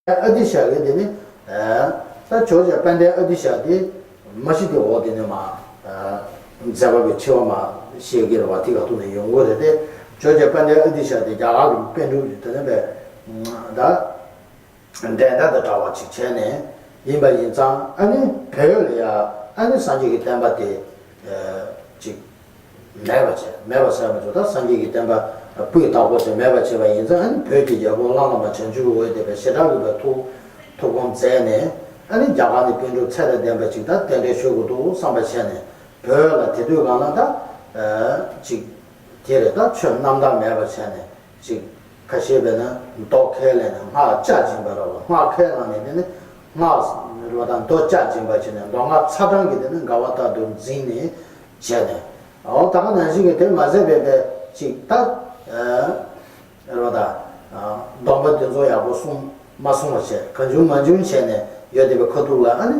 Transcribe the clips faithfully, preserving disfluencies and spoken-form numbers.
ཨ་ཏི་ཤ་གི་དེ་ནི་ད་ཇོ་བོ་རྗེ་དཔལ་ལྡན་ཨ་ཏི་ཤ་དེ་མ་གཞི་དེ་འོག་དེ་ནི་མ་མཛད་པ་གི་ཆེ་བ་མ་བཤད་ཀྱི་རེད་བ། དེ་ག་ཐུག་ནས་ཡོང་དགོས་རེད་དེ། ཇོ་བོ་རྗེ་དཔལ་ལྡན་ཨ་ཏི་ཤ་དེ་རྒྱ་གར་གྱི་པཎ་གྲུབ་དེ་ནི་བས་ད། འགྲན་ཟླ་དང་འདྲ་བ་ཅིག་བྱས་ནས་ཡིན་པ་ཡིན་ཙང་། ཨ་ནི་བོད་ལ་ཡ་ཨ་ནི་སངས་རྒྱས་ཀྱི་བསྟན་པ་དེ་ཅིག་མེད་པ་བྱས། མེད་པ་ཟེར་མ་ཆོག་ད་སངས་རྒྱས་ཀྱི་བསྟན་པ་སྤུས་དག་པོ་ཅིག་མེད་པ་བྱས་པ་ཡིན་ཙང་། ཨ་ནི་བོད་ཀྱི་རྒྱལ་པོ་བླ་ན་མེད་པ་བྱང་ཆུབ་འོད་དེ་བས་ཞེ་དྲག་གི་བས་ཐུགས་ཐུགས་དགོངས་མཛད་ནས། ཨ་ནི་རྒྱ་གར་ནས་པཎ་གྲུབ་ཚད་དང་ལྡན་པ་ཅིག་ད་གདན་འདྲེན་ཞུ་དགོས་འདུག་བསམ་པ་བྱས་ནས། བོད་ལ་དེ་དུས་སྒང་ལ་ད་ཅིག་དེ་རེད། ད་ཆོས་རྣམ་དག་མེད་པ་བྱས་ནས། ཅིག་ཁ་ཤས་བས་ན་མདོ་ཁས་ལེན་ནས་སྔགས་བཅའ་སྦྱིན་པ་ར་བ། སྔགས་ཁས་བླངས་ནས་དེ་ནི་སྔགས་ར་བ་དང་མདོ་བཅའ་སྦྱིན་པ་བྱས་ནས། མདོ་སྔགས་ཚ་གྲང་གི་དེ་ནི་འགལ་བ་ལྟར་དུ་འཛིན་ནས་བྱས་ནས། འོ་ད་ག་ནང་བཞིན་གྱི་དེ་མ་ཟད་པའི་བས་ཅིག་ད་ར་བ་དང་སྡོམ་པ་དེ་ཚོ་ཡག་པོ་སྲུང་མ་སྲུང་བ་བྱས། གང་བྱུང་མང་བྱུང་བྱས་ནས་ཡོད་དེ་བས་ཁ་ཐུག་ལ་ཨ་ནི།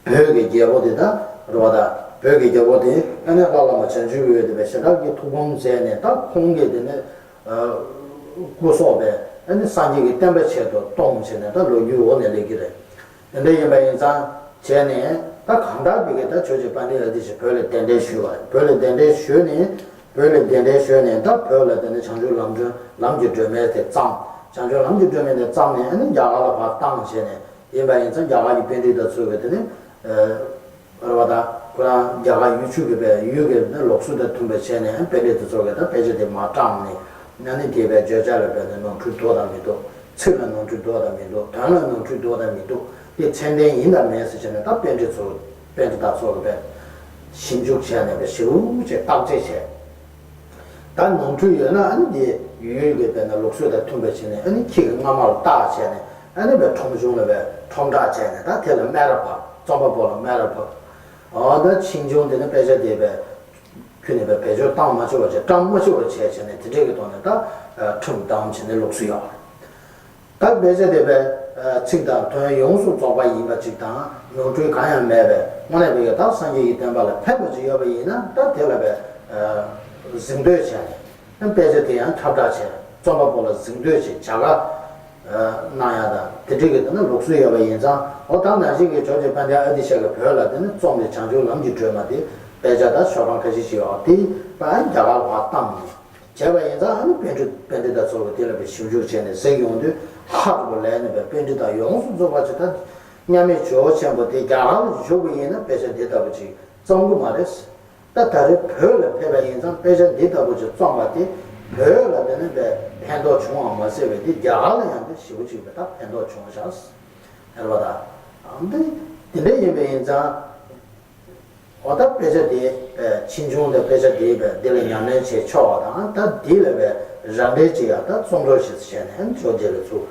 བོད་ཀྱི་རྒྱལ་པོ་དེ་དང་ར་བ་དང་། བོད་ཀྱི་རྒྱལ་པོ་དེ་ཨ་ནི་བླ་ན་མེད་པ་བྱང་ཆུབ་འོད་དེ་བས་ཞེ་དྲག་གི་ཐུགས་དགོངས་མཛད་ནས། ད་ཁོང་གིས་དེ་ནས་སྐུ་སྲོག་བས་ཨ་ནི་སངས་རྒྱས་ཀྱི་བསྟན་པ་ཆེད་དུ་གཏོང་བྱས་ནས། ད་ལོ་རྒྱུས་འོག་ནས་སླེབས་ཀྱི་རེད། དེ་འདྲ་ཡིན་པ་ཡིན་ཙང་བྱས་ནས། ད་གང་ལྟར་བི་གེ་ད་ཇོ་བོ་རྗེ་དཔལ་ལྡན་ཨ་ཏི་ཤ་བོད་ལ་གདན་འདྲེན་ཞུས་པ་རེད། བོད་ལ་གདན་འདྲེན་ཞུས་ནས། བོད་ལ་གདན་འདྲེན་ཞུས་ནས་ད་བོད་ལ་དེ་ནས་བྱང་ཆུབ་ལམ་སྒྲོན། ལམ་གྱི་སྒྲོན་མེ་དེ་བརྩམས། བྱང་ཆུབ་ལམ་གྱི་སྒྲོན་མེ་དེ་བརྩམས་ནས། ཨ་ནི་རྒྱ་གར་ལ་ཕར་བཏང་བྱས་ནས། ཡིན་པ་ཡིན་ཙང་རྒྱ་གར་གྱི་པཎ་གྲུབ་དང་ཚོ་གིས་དེ་ནི་ར་བ་དང་ཁོ་རང་རྒྱ་གར་ཡུལ་ཆོས་ཀྱི་བས་ཡུལ་གྱི་ནི་ལུགས་སྲོལ་དང་མཐུན་པ་བྱས་ནས། པཎ་གྲུབ་དེ་ཚོ་གིས་ད་དཔེ་ཆ་དེ་མར་བཀྲམ་ནས། ཨ་ནི་དེ་བས་བརྗོད་བྱ་ལ་བས་ནི་ནོར་འཁྲུལ་འདུག་དང་མི་འདུག་ཚིག་ལ་ནོར་འཁྲུལ་འདུག་དང་མི་འདུག་དོན་ལ་ནོར་འཁྲུལ་འདུག་དང་མི་འདུག་དེ་ཚད་ལྡན་ཡིན་དང་མིན་ཟེར་བྱས་ནས། ད་པཎ་གྲུབ་ཚོ་པཎ་གྲུབ་དང་ཚོ་གིས་བས་ཞིབ་འཇུག་བྱས་ནས་བས་ཞིབ་ཅིག་བརྟག་དཔྱད་བྱས། ད་ནོར་འཁྲུལ་ཡོད་ན་ཨ་ནི་དེ་ཡུལ་གྱི་བས་ན་ལུགས་སྲོལ་དང་མཐུན་པ་བྱས་ནས། ཨ་ནི་ཁྱི་གི་རྔ་མ་ལ་བཏགས་བྱས་ནས། ཨ་ནི་བས་ཁྲོམ་གཞུང་ལ་བས་ཁྲོམ་བསྒྲགས་བྱས་ནས། ད་དེ་ལ་སྨད་ར་ཕབ། རྩོམ་པ་པོ་ལ་སྨད་ར་ཕབ། འོ་ད་ཕྱིས་འབྱུང་དེ་ནི་དཔེ་ཆ་དེ་བས་ཁྱོན་ནས་བས་བེད་སྤྱོད་བཏང་མ་ཆོག་པ་བྱས། བཀྲམ་མ་ཆོག་པ་བྱས་བྱས་ནས། དེ་འདྲས་ཀྱི་ཐོག་ནས་ད་ཁྲིམས་བསྡམས་བྱས་ནས་ལུགས་སྲོལ་ཡོད་རེད། ད་དཔེ་ཆ་དེ་བས་ཚིག་དང་དོན་ཡོངས་སུ་རྫོགས་པ་ཡིན་པ་ཅིག་དང་། ནོར་འཁྲུལ་གང་ཡང་མེད་པའི་དངོས་གནས་བས་ཀྱི་ད་སངས་རྒྱས་ཀྱི་བསྟན་པ་ལ་ཕན་པ་ཅིག་ཡོད་པ་ཡིན་ན། ད་དེ་ལ་བས་གཟེངས་བསྟོད་བྱས་ནས། དཔེ་ཆ་དེ་ཡང་ཁྱབ་བསྒྲགས་བྱས། རྩོམ་པ་པོ་ལ་གཟེངས་བསྟོད་བྱས། བྱ་དགའ་གནང་ཡག་དང་དེ་འདྲས་ཀྱི་དེ་ནི་ལུགས་སྲོལ་ཡོད་པ་ཡིན་ཙང་། འོ་ད་ནང་བཞིན་གྱི་ཇོ་བོ་རྗེ་དཔལ་ལྡན་ཨ་ཏི་ཤ་གིས་བོད་ལ་དེ་ནི་རྩོམ་པའི་བྱང་ཆུབ་ལམ་གྱི་སྒྲོན་མ་དེ། དཔེ་ཆ་ད་ཤོག་གྲངས་ཁ་ཤས་ཤིག་ཡོད་དེ་བས་རྒྱ་གར་ལ་ཕར་བཏང་ནས། བྱས་པ་ཡིན་ཙང་། ཨ་ནི་པཎ་གྲུབ་པཎ་གྲུབ་དང་ཚོ་གིས་དེ་ལ་བས་ཞིབ་འཇུག་བྱས་ནས་གཟིགས་ཡོང་དུས། ཧ་གོ་ལས་ནས་བས་པཎ་གྲུབ་དང་ཡོངས་སུ་རྫོགས་པ་ཅིག་ད་མཉམ་མེད་ཇོ་བོ་ཆེན་པོ་དེ་རྒྱ་གར་ལ་བཞུགས་པ་ཡིན་ན། དཔེ་ཆ་འདི་ལྟ་བུ་ཅིག་བརྩམ་གི་མ་རེད། ད་ད་རེས་བོད་ལ་ཕེབས་པ་ཡིན་ཙང་། དཔེ་ཆ་འདི་ལྟ་བུ་ཅིག་བརྩམས་པ་དེ་བོད་ལ་དེ་ནི་བས་ཕན་ཐོགས་བྱུང་བ་མ་ཟད་པའི་དེ་རྒྱ་གར་ལ་ཡང་དེ་ཞེ་པོ་ཅིག་བས་ད་ཕན་ཐོགས་བྱུང་ཤག་ཟེར་བ་དང་། འདི་དེ་འདྲ་ཡིན་པ་ཡིན་ཙང་། འོ་ད་དཔེ་ཆ་དེ་ཕྱིས་འབྱུང་དེ་དཔེ་ཆ་དེ་བས་འདི་ལ་ཉམས་ལེན་བྱེད་ཆོག་པ་དང་། ད་འདི་ལ་བས་རང་འགྲེལ་ཅིག་ཡང་ད་རྩོམ་འབྲི་ཞིག་བྱས་ནས། ཨ་ནི་ཇོ་བོ་རྗེ་ལ་ཚུར་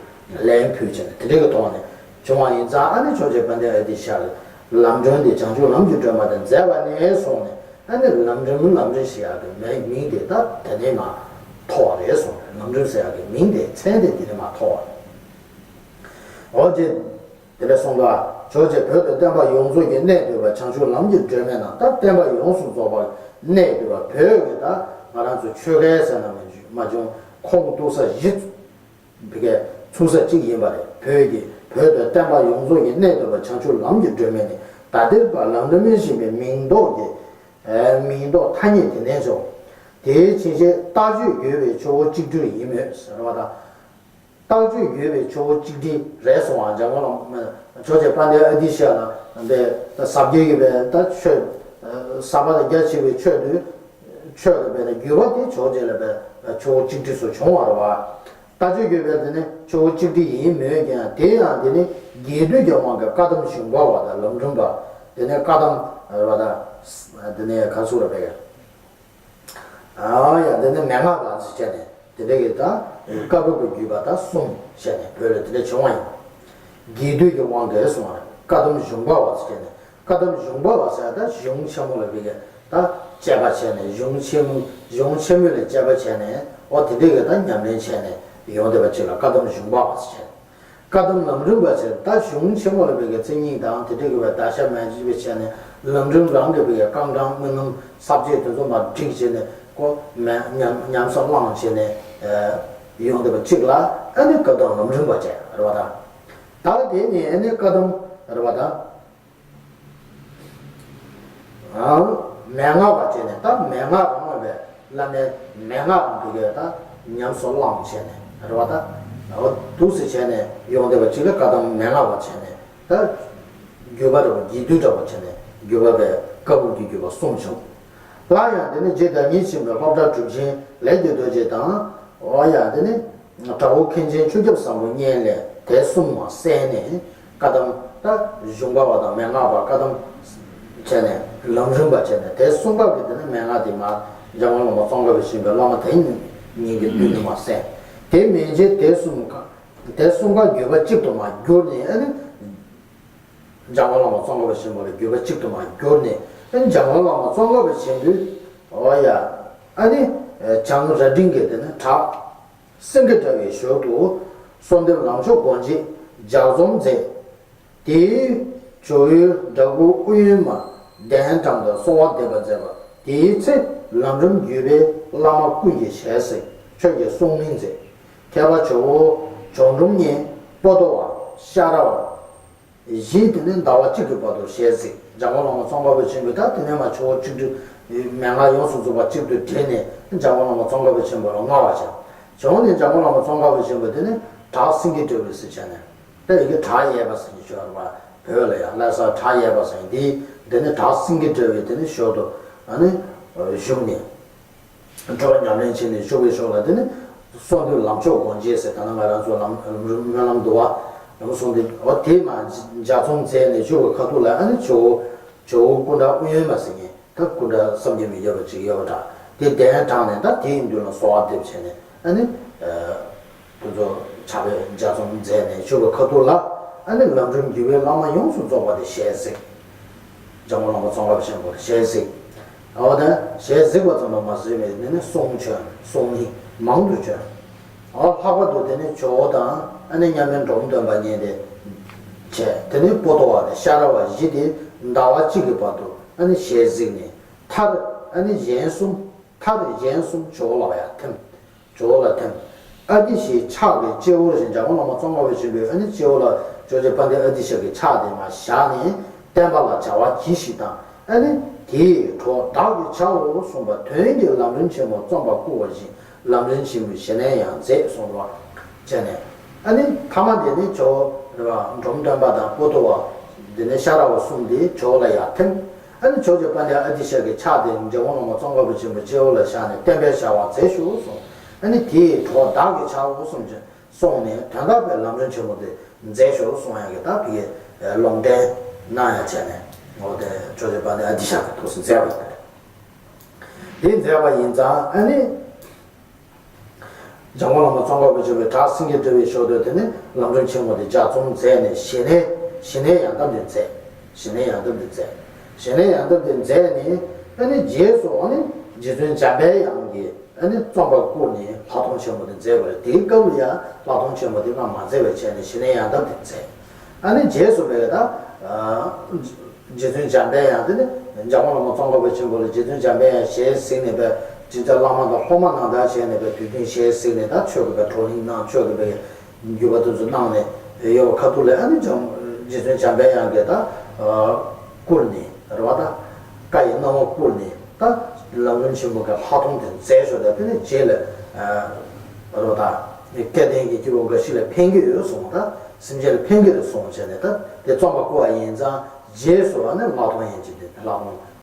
ལན་ཕུལ་བྱས་ནས་དེ་འདྲ་གི་ཐོག་ནས་བྱུང་བ་ཡིན་ཙང་། ཨ་ནི་ཇོ་བོ་རྗེ་དཔལ་ལྡན་ཨ་ཏི་ཤ་གིས་ལམ་སྒྲོན་དེ། བྱང་ཆུབ་ལམ་གྱི་སྒྲོན་མ་དེ་མཛད་པ་ནས་བཟུང་ནས། ཨ་ནི་ལམ་རིམ་ལམ་རིམ་ཞེས་ཡག་གི་མིང་དེ་ད་དེ་ནས་མར་ཐོགས་རེད་གསུངས་རེད། ལམ་རིམ་ཟེར་ཡག་གི་མིང་དེ། མཚན་དེ་དེ་ནས་མར་ཐོགས་རེད། འོ་ཅེ། དེ་ལས་གསུངས་པ། ཇོ་བོ་རྗེ་བོད་དུ་བསྟན་པ་ཡོངས་རྫོགས་ཀྱི་གནད་བསྡུས་པ་བྱང་ཆུབ་ལམ་གྱི་སྒྲོན་མེ་ནང་། ད་བསྟན་པ་ཡོངས་སུ་རྫོགས་པར་གནད་བསྡུས་པ། བོད་ཀྱི་ད་ང་རང་ཚོ་ཆོས་སྐལ་ཟེར་ན་མ་བྱུང་། ཁོངས་གཏུགས་ས་གཞི་བི་གའི་ཚུགས་ས་གཅིག་ཡིན་པ་རེད། བོད་ཀྱི་བོད་དུ་བསྟན་པ་ཡོངས་རྫོགས་ཀྱི་གནད་བསྡུས་པ་བྱང་ཆུབ་ལམ་གྱི་སྒྲོན་མེ་ནི། ད་ལྟའི་བར་ལམ་རིམ་བཞིན་པའི་མིང་འདོགས་ཀྱི་མིང་འདོགས་ཐ་སྙད་དེ་ནས་བྱུང་། དེའི་ཆེ་བཤད་རྟགས་བརྗོད་བརྒྱུད་པའི་ཆུ་བོ་གཅིག་སྒྲིལ་ཡིན་མོད་ཟེར་བ་དང་། རྟགས་བརྗོད་བརྒྱུད་པའི་ཆུ་བོ་གཅིག་སྒྲིལ་རེད་གསུངས་པ། འཇམ་མགོན་བླ་མ་ཇོ་བོ་རྗེ་དཔལ་ལྡན་ཨ་ཏི་ཤ་ལ་འདི་ཟབ་རྒྱས་ཀྱི་བས་ད་ཆོས། ཟབ་པ་དང་རྒྱ་ཆེ་བའི་ཆོས་དེ། ཆོས་ཀྱི་བས་ན་བརྒྱུད་པ་དེ་ཇོ་བོ་རྗེ་ལ་བས་ཆུ་བོ་གཅིག་སྒྲིལ་སུ་བྱུང་བ་རེད་བ། རྟགས་བརྗོད་བརྒྱུད་པའི་དེ་ནི་ཆུ་བོ་གཅིག་སྒྲིལ་ཡིན་མོད་ཀྱང་། དེ་ཡང་དེ་ནི་རྒྱས་བསྡུས་ཀྱི་དབང་གིས་བཀའ་གདམས་གཞུང་པ་བ་དང་ལམ་རིམ་པ། དེ་ནི་བཀའ་གདམས་རེད་བ་དང་། དེ་ནི་ག་ཚོད་རེད་པས། ཨ་ཡ། དེ་ནི་མན་ངག་དང་ཟེར་བྱས་ནས་དེ་འདྲ་གི་ད་བཀའ་བབས་ཀྱི་བརྒྱུད་པ་ད་གསུམ་བྱས་ནས་བོད་ལ་དེ་འདྲ་བྱུང་བ་ཡིན། རྒྱས་བསྡུས་ཀྱི་དབང་གིས་གསུངས་པ་རེད། བཀའ་གདམས་གཞུང་པ་བ་ཟེར་བྱས་ནས། བཀའ་གདམས་གཞུང་པ་བ་ཟེར་ད་གཞུང་ཆེན་མོ་ལ་བི་གའི་ད་དཔྱད་པ་བྱས་ནས། གཞུང་ཆེན་མོ་གཞུང་ཆེན་མོ་ལ་དཔྱད་པ་བྱས་ནས། འོ་དེ་འདྲ་གི་ད་ཉམས་ལེན་བྱས་ནས་ཡོང་བསྡད་པ་ཅིག་ལ་བཀའ་གདམས་གཞུང་པ་བ་ཟེར་བྱས་ནས། བཀའ་གདམས་ལམ་རིམ་པ་ཟེར་ད་གཞུང་ཆེན་མོ་ལ་བི་གའི་མཚན་ཉིད་དང་དེ་འདྲ་གི་བས་བརྡར་ཤ་མ་བྱས་པ་བྱས་ནས། ལམ་རིམ་རང་གི་བི་གའི་རྐང་གྲངས་དངོས་སྣང་ས་བཅད་དེ་ཚོ་མར་བསྒྲིགས་བྱས་ནས། ཁོ་མ་ཉམས་ཉམས་སུ་བླངས་བྱས་ནས་ཡོང་བསྡད་པ་ཅིག་ལ་ཨ་ནི་བཀའ་གདམས་ལམ་རིམ་པ་བྱས་རེད་བ་དང་། ད་དེ་ནས་ཨ་ནི་བཀའ་གདམས་རེད་པ་ད། ཨང་། མན་ངག་པ་བྱས་ནས་ད་མན་ངག་རང་ལ་བས་བླ་མའི་མན་ངག་རང་དེ་གས་ད་ཉམས་སུ་བླངས་བྱས་ནས་རེད་པ་ད། འོ་འདུག་སེ་བྱས་ནས་ཡོང་བསྡད་པ་ཅིག་ལ་བཀའ་གདམས་མན་ངག་པ་བྱས་ནས་ད་བརྒྱུད་པ་རེད་པ། རྒྱས་བསྡུས་འདྲ་པོ་བྱས་ནས་བརྒྱུད་པ་བས་བཀའ་པོད་ཀྱི་བརྒྱུད་པ་གསུམ་བྱུང་། སླར་ཡང་དེ་ནི་རྗེ་བདག་ཉིད་ཆེན་པོའི་སློབ་གྲྭ་གྲུབ་ཆེན་ལེགས་བརྒྱུད་རྡོ་རྗེ་དང་། འོ་ཡ་དེ་ནི། དྲག་པོ་མཁན་ཆེན་ཆོས་སྐྱབས་བཟང་པོ་བརྙེས་ལས་དེ་གསུམ་མ་གསན་ནས་བཀའ་གདམས་ད་གཞུང་པ་བ་དང་མན་ངག་པ་བཀའ་གདམས་བྱས་ནས་ལམ་རིམ་པ་བྱས་ནས་དེ་གསུམ་པ་གི་དེ་ནི་མན་ངག་དེ་མ་འཇམ་མགོན་བླ་མ་ཙོང་ཁ་པ་ཆེན་པོའི་བླ་མ་དེ་ཉིད་ཀྱི་མདུན་དུ་མ་གསན། དེ་མན་ཆད་དེ་གསུམ་ཀ་དེ་གསུམ་ཀ་བརྒྱུད་པ་གཅིག་ཏུ་མ་གྱུར་ནས་ཨ་ནི། འཇམ་མགོན་བླ་མ་ཙོང་ཁ་པ་ཆེན་པོ་ལ་བརྒྱུད་པ་གཅིག་ཏུ་མ་གྱུར་ནས་ཨ་ནི་འཇམ་མགོན་བླ་མ་ཙོང་ཁ་པ་ཆེན་པོས་འོ་ཡ་ཨ་ནི་བྱང་རྭ་སྒྲེང་གི་དེ་ནི་བྲག་སེང་གེ་སྒྲ་བའི་ཞོར་དུ་གསོལ་འདེབས་ལམ་མཆོག་སྒོ་འབྱེད་ལྗགས་རྩོམ་མཛད། དེའི་ཇོ་བོའི་འདྲ་སྐུ་ཨུ་ཡོན་མ་གདན་དྲངས་ཏེ་གསོལ་བ་འདེབས་པ་མཛད་པ། དེའི་ཚེ་ལམ་རིམ་བརྒྱུད་པའི་བླ་མ་ཀུན་གྱི་ཞལ་གཟིགས། ཆོས་ཀྱི་གསུང་མིང་མཛད། མཁས་པ་ཇོ་བོ་ཇོ་འབྲོམ་གཉན་པོ་ཏོ་བ་ཤ་ར་བ། བཞི་དེ་ནི་ཟླ་བ་གཅིག་གི་བར་དུ་ཞལ་གཟིགས། འཇམ་མགོན་བླ་མ་ཙོང་ཁ་པ་ཆེན་པོས་ད་དེ་ནས་མ་ཇོ་བོ་གཅིག་སྒྲིལ་མན་ངག་ཡོངས་སུ་རྫོགས་པ་གཅིག་ཏུ་དྲིལ་ནས་འཇམ་མགོན་བླ་མ་ཙོང་ཁ་པ་ཆེན་པོ་ལ་མངའ་བ་བྱས། བྱུང་ནས་འཇམ་མགོན་བླ་མ་ཙོང་ཁ་པ་ཆེན་པོ་དེ་ནི་བྲག་སེང་གེ་སྒྲ་བའི་ཟེར་བྱས་ནས་ད་ཡི་གེ་བྲག་གཡས་པ་ཟེར་ནས་བརྗོད་པ་བོད་ལ་ཡང་ལྷ་ས་བྲག་གཡས་པ་ཟེར་ནས་དེ་དེ་ནི་བྲག་སེང་གེ་སྒྲ་བའི་དེ་ནི་ཞོར་དུ་ཨ་ནི་བཞུགས་ནས། འགྲོ་བ་ཉམས་ལེན་བྱས་ནས་བཞུགས་པའི་ཞོར་ལ་དེ་ནི་གསོལ་འདེབས་ལམ་མཆོག་སྒོ་འབྱེད་ཟེར་ད་ནི་ང་རང་ཚོ་ལམ་སྨོན་ལམ་འདུལ་བ་ལམ་གསུང་དེ་འོ་དེ་མ་ལྗགས་རྩོམ་མཛད་ནས་བཞུགས་པའི་ཁ་ཐུག་ལ་ཨ་ནི་ཇོ་བོ་ཇོ་བོ་སྐུ་འདྲ་ཨུ་ཡོན་མ་ཟེར་མཁན་ད་སྐུ་འདྲ་བསམ་གྱིས་མི་ཁྱབ་པ་ཅིག་ཡོད་པ་འདྲ། དེ་གདན་དྲངས་ནས་ད་དེའི་མདུན་ལ་གསོལ་བ་འདེབས་བྱས་ནས་ཨ་ནི། དེ་ཚོ་ཕྱག་དཔེ་ལྗགས་རྩོམ་མཛད་ནས་བཞུགས་པའི་ཁ་ཐུག་ལ་ཨ་ནི་ལམ་རིམ་བརྒྱུད་པའི་བླ་མ་ཡོངས་སུ་རྫོགས་པ་དེ་ཞལ་གཟིགས། འཇམ་མགོན་བླ་མ་ཙོང་ཁ་པ་ཆེན་པོ་ལ་ཞལ་གཟིགས། འོ་ད་ཞལ་གཟིགས་པ་ཙམ་དུ་མ་ཟད་པའི་ནི་ནི་གསུང་བྱོན་གསུང་གླེང་མང་དུ་བྱོན། འོ་ལྷག་པར་དུ་དེ་ནི་ཇོ་བོ་དང་ཨ་ནི་མཉམ་མེད་འབྲོམ་སྟོན་པ་གཉིས་དེ་བྱས། དེ་ནི་པོ་ཏོ་བ་དང་ཤ་ར་བ་བཞི་དེ་ཟླ་བ་གཅིག་གི་བར་དུ་ཨ་ནི་ཞལ་གཟིགས་ནས་མཐར་ཨ་ནི་གཞན་གསུམ་མཐར་གཞན་གསུམ་ཇོ་བོ་ལ་ཡར་ཐིམ། ཇོ་བོ་ལ་ཐིམ། ཨ་ཏི་ཤའི་ཕྱག་གི་སྤྱི་བོར་བཞག་འཇམ་མགོན་བླ་མ་ཙོང་ཁ་པ་ཆེན་པོས་ཨ་ནི་སྤྱི་བོ་ལ་ཇོ་བོ་རྗེ་དཔལ་ལྡན་ཨ་ཏི་ཤ་གི་ཕྱག་དེ་མར་བཞག་ནས་བསྟན་པ་ལ་བྱ་བ་གྱིས་ཤིག་དང་ཨ་ནི་དེའི་གྲོགས་བདག་གིས་བྱའོ་གསུངས་པ་དོན་གྱི་ལམ་རིམ་ཆེན་མོ་རྩོམ་པར་བསྐུལ་བ་བཞིན་ལམ་རིམ་ཆེན་མོའི་ཞི་གནས་ཡང་མཛད་གསུངས་པ་བྱས་ནས་ཨ་ནི་ཐ་མ་དེ་ནི་ཇོ་བོ་རེད་པ། འབྲོམ་སྟོན་པ་དང་པོ་ཏོ་བ་དེ་ནས་ཤ་ར་བ་གསུམ་དེ་ཇོ་བོ་ལ་ཡར་ཐིམ། ཨ་ནི་ཇོ་བོ་རྗེ་དཔལ་ལྡན་ཨ་ཏི་ཤ་གི་ཕྱག་དེ་འཇམ་མགོན་བླ་མ་ཙོང་ཁ་པ་ཆེན་པོའི་སྤྱི་བོ་ལ་བཞག་ནས་བསྟན་པའི་བྱ་བ་མཛད་ཤོག་གསུངས། ཨ་ནི་དེའི་གྲོགས་བདག་གིས་བྱའོ་གསུངས་ཀྱང་གསུངས་ནས་དོན་དམ་པའི་ལམ་རིམ་ཆེན་མོ་དེ་མཛད་ཤོག་གསུངས་ཡག་གི་ད་ཕ་གི་ལུང་བསྟན་གནང་ཡག་བྱས་ནས་འོ་དེ་ཇོ་བོ་རྗེ་དཔལ་ལྡན་ཨ་ཏི་ཤ་གི་ཐུགས་སུ་མཛད་པ་རེད། དེ་མཛད་པ་ཡིན་ཙང་ཨ་ནི། འཇམ་མགོན་བླ་མ་ཙོང་ཁ་པ་ཆེན་པོས་བྲག་སེང་གེ་སྒྲ་བའི་ཞོར་དུ་དེ་ནས་ལམ་རིམ་ཆེན་མོ་དེ་ལྗགས་རྩོམ་མཛད་ནས་ཞི་གནས་ཞི་གནས་ཡང་དག་དེ་མཛད། ཞི་གནས་ཡང་དག་དེ་མཛད། ཞི་གནས་ཡང་དག་དེ་མཛད་ནས་ཨ་ནི་རྗེས་སུ་ཨ་ནི་རྗེ་བཙུན་འཇམ་པའི་དབྱངས་ཀྱིས་ཨ་ནི་རྩོམ་པར་བསྐུལ་ནས་ལྷག་མཐོང་ཆེན་མོ་དེ་མཛད་པ་རེད། དེའི་སྐབས་ལ་ཡང་ལྷག་མཐོང་ཆེན་མོ་དེ་སྔར་མ་མཛད་པའི་ཆ་ནས་ཞི་གནས་ཡང་དག་དེ་མཛད། ཨ་ནི་རྗེས་སུ་བས་ད། རྗེ་བཙུན་འཇམ་པའི་དབྱངས་དེ་ནི་འཇམ་མགོན་བླ་མ་ཙོང་ཁ་པ་ཆེན་པོ་ལ་རྗེ་བཙུན་འཇམ་པའི་དབྱངས་ཞལ་གཟིགས་ནས་པས་ཅི་ལྟར་བླ་མ་དང་སློབ་མ་རྣམས་དང་བྱས་ནས་པས་དུས་མཐུན་ཞལ་གཟིགས་ནས་ད་ཆོས་ཀྱི་པའི་བགྲོ་གླེང་གནང་ཆོས་ཀྱི་པའི་བརྒྱུད་པ་དེ་ཚོ་གནང་ནས་ཡོད་པ་ཁ་ཐུག་ལ་ཨ་ནི་འཇམ་རྗེ་བཙུན་འཇམ་པའི་དབྱངས་ཀྱིས་ད་བསྐུལ་ནས་རེད་བ་ད་བཀའ་ཡི་སྣང་བ་བསྐུལ་ནས་ད་ལམ་རིམ་ཆེན་མོ་གི་ལྷག་མཐོང་དེ་མཛད་ཞོར་ད་དེ་ནི་རྗེས་ལ་རེད་བ་ད་སྐལ་ལྡན་གྱི་སྐྱེ་བོ་འགའ་ཞིག་ལ་ཕན་གྱི་ཡོད་གསུངས་ད་སེམས་ཅན་ལ་ཕན་གྱི་རེད་གསུངས་བྱས་ནས་ད་དེ་རྩོམ་པར་བསྐུལ་བ་ཡིན་ཙང་། རྗེས་སུ་ཨ་ནི་ལྷག་མཐོང་ཡན་ཆད་དེ་ལྷག་མཐོང་